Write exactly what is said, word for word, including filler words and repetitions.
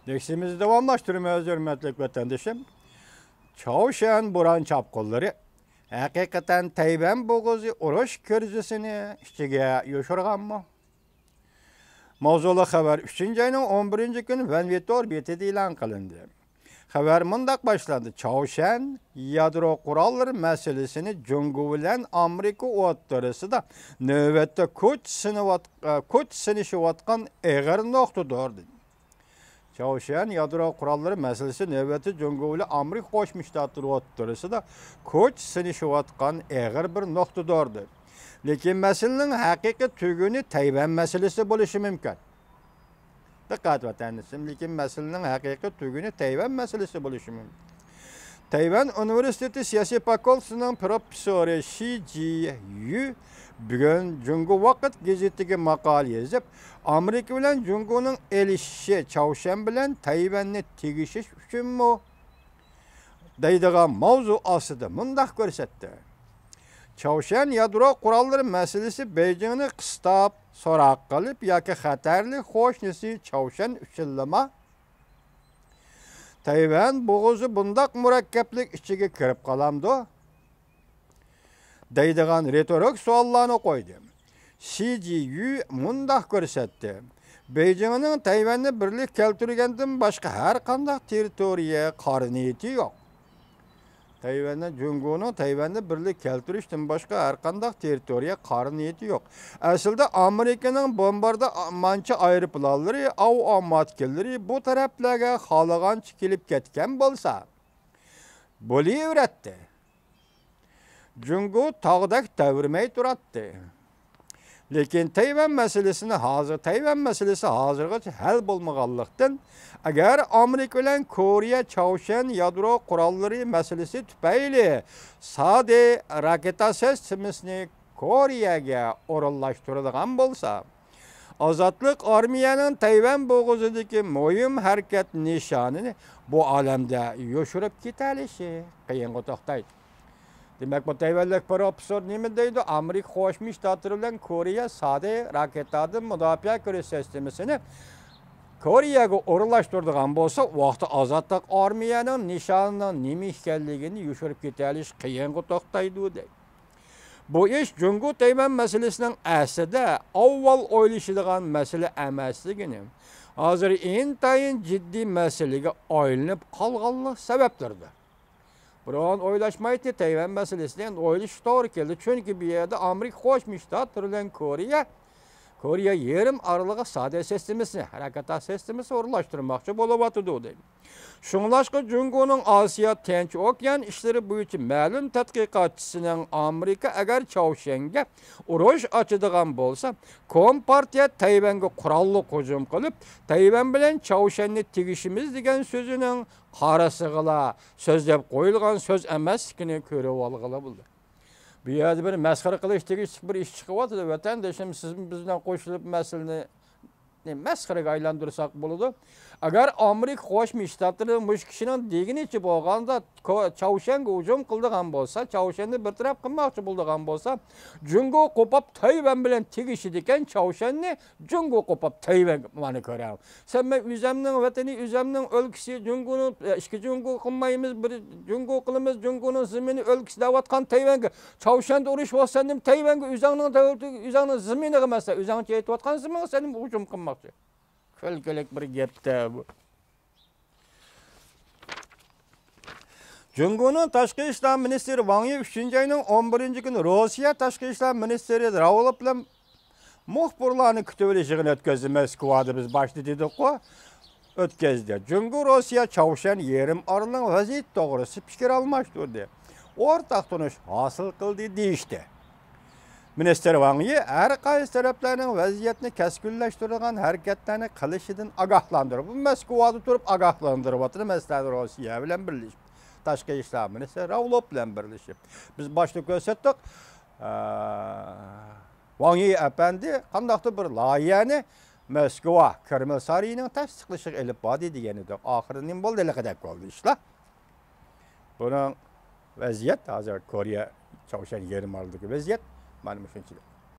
دەرسىمىزنى داۋاملاشتۇرىمىز، ھۆرمەتلىك ۋەتەندىشىم. چاۋشيەن بوران چاپقۇنلىرى ھەقىقەتەن تەيۋەن بوغۇزى ئۇرۇش كىرىزىسىنى ئىچىگە يوشۇرغانمۇ؟ ماۋزۇلۇق خەۋەر ئۈچىنچى ئاينىڭ ئون بىرىنچى كۈنى ۋەنۋېتور بېتىدە ئېلان قىلىندى. خەۋەر مۇنداق باشلاندى: چاۋشيەن يادرو قوراللىرى مەسىلىسىنى جۇڭگو بىلەن ئامېرىكا ئوتتۇرىسىدا نۆۋەتتە كۈچ سىنىۋات-، كۈچ سىنىشىۋاتقان ئېغىر نۇقتىدۇر، دېدى. چاۋشيەن يادرو قوراللىرى مەسىلىسى نۆۋەتتە جۇڭگو بىلەن ئامېرىكا قوشما شتاتلىرى ئوتتۇرىسىدا كۈچ سىنىشىۋاتقان ئېغىر بىر نۇقتىدۇر، دېدى. لېكىن مەسىلىنىڭ ھەقىقىي تۈگۈنى تەيۋەن مەسىلىسى بولۇشى مۇمكىن. دىققەت ۋەتەندىشىم، لېكىن مەسىلىنىڭ ھەقىقىي تۈگۈنى تەيۋەن مەسىلىسى بولۇشى مۇمكىن. تەيۋەن ئۇنىۋېرسىتېتى سىياسىي فاكۇلتېتىنىڭ پروفېسسورى شى جى يۈ بۈگۈن جۇڭگو ۋاقىت گېزىتىگە ماقالە يېزىپ، ئامېرىكا بىلەن جۇڭگونىڭ ئېلىشىشى چاۋشيەن بىلەن تەيۋەننى تېگىشىش ئۈچۈنمۇ؟ دەيدىغان ماۋزۇ ئاستىدا مۇنداق كۆرسەتتى: چاۋشيەن يادرو قوراللىرى مەسىلىسى بېيجىڭنى قىستاپ، سوراق قىلىپ ياكى خەتەرلىك قوشنىسى چاۋشيەن ئۈچۈنلىما؟ تەيۋەن بوغۇزى بۇنداق مۇرەككەپلىك ئىچىگە كىرىپ قالامدۇ؟ دەيدىغان رېتورىك سوئاللارنى قويدى. شى جى يۈ مۇنداق كۆرسەتتى: بېيجىڭنىڭ تەيۋەننى بىرلىككە كەلتۈرگەندىن باشقا ھەر قانداق تېررىتورىيە قارا نىيىتى يوق. تەيۋەننى، جۇڭگونىڭ تەيۋەننى بىرلىككە كەلتۈرۈشتىن باشقا ھەر قانداق تېررىتورىيە قارا نىيىتى يوق. ئەسلىدە ئامېرىكىنىڭ بومباردىمانچى ئايروپىلانلىرى، ئاۋۇ ئاماتكىلىرى بۇ تەرەپلەرگە خالىغانچە كېلىپ كەتكەن بولسا، بولۇۋېرەتتى. جۇڭگو تاغدەك تەۋرىمەي تۇراتتى. لېكىن تەيۋەن مەسىلىسىنى ھازىر، تەيۋەن مەسىلىسى ھازىرغىچە ھەل بولمىغانلىقتىن، ئەگەر ئامېرىكا بىلەن كورېيە چاۋشيەن يادرو قوراللىرى مەسىلىسى تۈپەيلى سادې راكېتا سىستېمىسىنى كورېيەگە ئورۇنلاشتۇرىدىغان بولسا، ئازادلىق ئارمىيەنىڭ تەيۋەن بوغۇزىدىكى مۇھىم ھەرىكەت نىشانىنى بۇ ئالەمدە يوشۇرۇپ كېتەلىشى قىيىنغا توختايدۇ. دېمەك، بۇ تەيۋەنلىك پروفېسسور نېمە دەيدۇ؟ ئامېرىكا قوشما شتاتلىرى بىلەن كورېيە سادې راكېتادىن مۇداپىئە كۈرەش سىستېمىسىنى كورېيەگە ئورۇنلاشتۇرىدىغان بولسا، ۋاقتى ئازادلىق ئارمىيەنىڭ نىشانىنىڭ نېمە ئىكەنلىكىنى يوشۇرۇپ كېتەلىشى قىيىنغا توختايدۇ، دەيدۇ. بۇ ئىش جۇڭگو تەيۋەن مەسىلىسىنىڭ ئەسلىدە ئاۋۋال ئويلىشىدىغان مەسىلە ئەمەسلىكىنى، ھازىر ئىنتايىن جىددىي مەسىلىگە ئايلىنىپ قالغانلىق سەۋەبلىرىدۇر. بۇرۇن ئويلاشمايتتى، تەيۋەن مەسىلىسىنى ئويلىشىش توغرا كېلدى، چۈنكى بۇ يەردە ئامېرىكا قوشما شتاتلىرى بىلەن كورېيە، كورېيە يېرىم ئارىلىغا سادې سىستېمىسىنى، راكېتا سىستېمىسى ئورۇنلاشتۇرماقچى بولۇۋاتىدۇ، دەيدۇ. شۇڭلاشقا جۇڭگونىڭ ئاسىيا تىنچ ئوكيان ئىشلىرى بويىچە مەلۇم تەتقىقاتچىسىنىڭ ئامېرىكا ئەگەر چاۋشيەنگە ئۇرۇش ئاچىدىغان بولسا، كومپارتىيە تەيۋەنگە قوراللىق ھۇجۇم قىلىپ، تەيۋەن بىلەن چاۋشيەننى تېگىشىمىز دېگەن سۆزىنىڭ قارىسىغىلا سۆزلەپ قويۇلغان سۆز ئەمەسلىكىنى كۆرۈۋالغىلى بولىدۇ. بۇ يەردە بىر مەسخىرە قىلىش تېگىشلىك بىر ئىش چىقىۋاتىدۇ. ۋەتەندىشىم، سىزمۇ بىز بىلەن قوشۇلۇپ مەسىلىنى مەسخىرىگە ئايلاندۇرساق بولىدۇ. ئەگەر ئامېرىكا قوشما شتاتلىرى مۇشۇ كىشىنىڭ دېگىنىچە بولغاندا، كو-، چاۋشيەنگە ھۇجۇم قىلىدىغان بولسا، چاۋشيەننى بىر تەرەپ قىلماقچى بولىدىغان بولسا، جۇڭگو قوپاپ تەيۋەن بىلەن تېگىشىدىكەن، چاۋشيەننى جۇڭگو قوپاپ تەيۋەنگە مانا كۆرەڭ. سەن مەن ئۆزەمنىڭ ۋەتىنى، ئۆزەمنىڭ ئۆلكىسى، جۇڭگونىڭ، ئىككى جۇڭگو قىلمايمىز، بىر جۇڭگو قىلىمىز، جۇڭگونىڭ زېمىنى ئۆلكىسى دەۋاتقان تەيۋەنگە، چاۋشيەندە ئۇرۇش بولسا، سەن نېمە تەيۋەنگە ئۆزەڭنىڭ دۆلىتىگە، ئۆزەڭنىڭ زېمىنىغا ئەمەس، ئۆزەڭچە ئېيتىۋاتقان زېمىنغا سەن نېمە ھۇجۇم قىلماقچى؟ كۈلكىلىك بىر گەپتە بۇ. جۇڭگونىڭ تاشقى ئىشلار مىنىستىرى ۋاڭ يى ئۈچىنچى ئاينىڭ ئون بىرىنچى كۈنى روسىيە تاشقى ئىشلار مىنىستىرى لاۋروف بىلەن مۇخبىرلارنى كۈتۈۋېلىش يىغىنى ئۆتكۈزدى. مەسكۇۋادا بىز باشتا دېدۇققۇ، ئۆتكۈزدى. جۇڭگو، روسىيە، چاۋشيەن يېرىم ئارىلىنىڭ ۋەزىيىتى توغرىسىدا پىكىر ئالماشتۇردى. ئورتاق تونۇش ھاسىل قىلدى دېيىشتى. مىنىستىر ۋاڭ يى ھەر قايسى تەرەپلەرنىڭ ۋەزىيەتنى كەسكىنلەشتۈرىدىغان ھەرىكەتلەرنى قىلىشىدىن ئاگاھلاندۇرۇپ، بۇ مەسكۇۋادا تۇرۇپ ئاگاھلاندۇرۇۋاتىدۇ، مەسىلەن، روسىيە بىلەن بىرلىشىپ، تاشقى ئىشلار مىنىستىرى لاۋروف بىلەن بىرلىشىپ. بىز باشتا كۆرسەتتۇق، ئە، ۋاڭ يى ئەپەندى قانداقتۇر بىر لايىھەنى مەسكۇۋا، كرېمل سارىيىنىڭ تەستىقلىشىغا ئېلىپ باردى دېگەن ئىدۇق. ئاخىرى نېمە بولدى؟ ھېلىقىدەك بولدى ئىشلار. بۇنىڭ ۋەزىيەت ھازىر كورېيە، چاۋشيەن يېرىم ئارىلىدىكى ۋەزىيەت مانا مۇشۇنچىلىك.